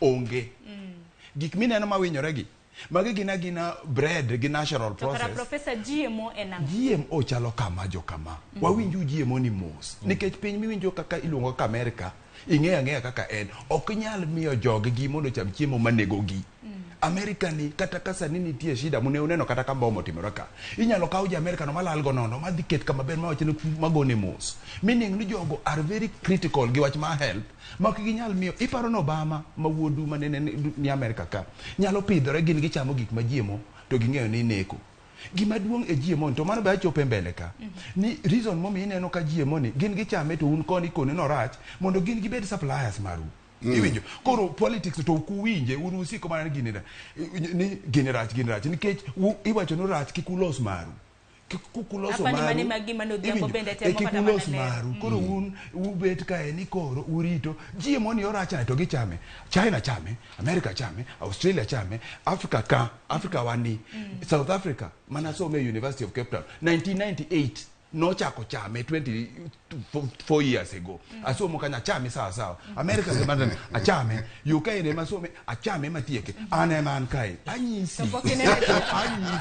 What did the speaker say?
Onge. Gik mineno mawinyore gi, magi gin agina bread gi natural To kara process. Professor, GMO en ang'o? GMO chalo kama jo kama. Wawinju GMO ni mos. Nikech piny miwinjo kaka iluongo kaka Amerika, ing'eyo ang'eya kaka en. Ok inyal miyo joggi mondo ocham chiemo manegogi. Amerika ni kata ka sani nitie shida mune uneno kata ka mbom otimore ka. Inyalo kaw ja Amerika no malal go nono madhi ket kama ber mawach ni magone mos. Meaning ni jogo are very critical gi wach mar health ma ok ginyal miyo. Iparo ni Obama ma wuodu manene ni Amerika ka nyalo pidhore gin gichamo gik ma GMO to ging'eyo ni neko. Gima duong' e GMO ni to mano be achope mbele ka. Ni reason momiyo ineno ka GMO ni gin gichame to un koni koni norach mondo gin gibed suppliers maru. Iwinjo? Koro politics to ok uwinje, un usiko mana ni gini ni gini rach, gini rach nikech iwacho ni rach kik ulos maru. Kik uloso Apani maru. mane ma gima ne Odhiambo Iwinjo? bende E, temo kik kata mana ulos lero. maru. Koro un ubet kae ni koro urito GMO ni orach to gichame. China chame, America chame, Australia chame, Africa ka, Africa wani, South Africa mana some University of Cape Town 1998 nochako chame 24 years ago. Asomo kanya achame sawa sawa. America se mana achame, UK ne masome achame matieke. An ema an kae. Anyisi. To pok ineno Anyisi.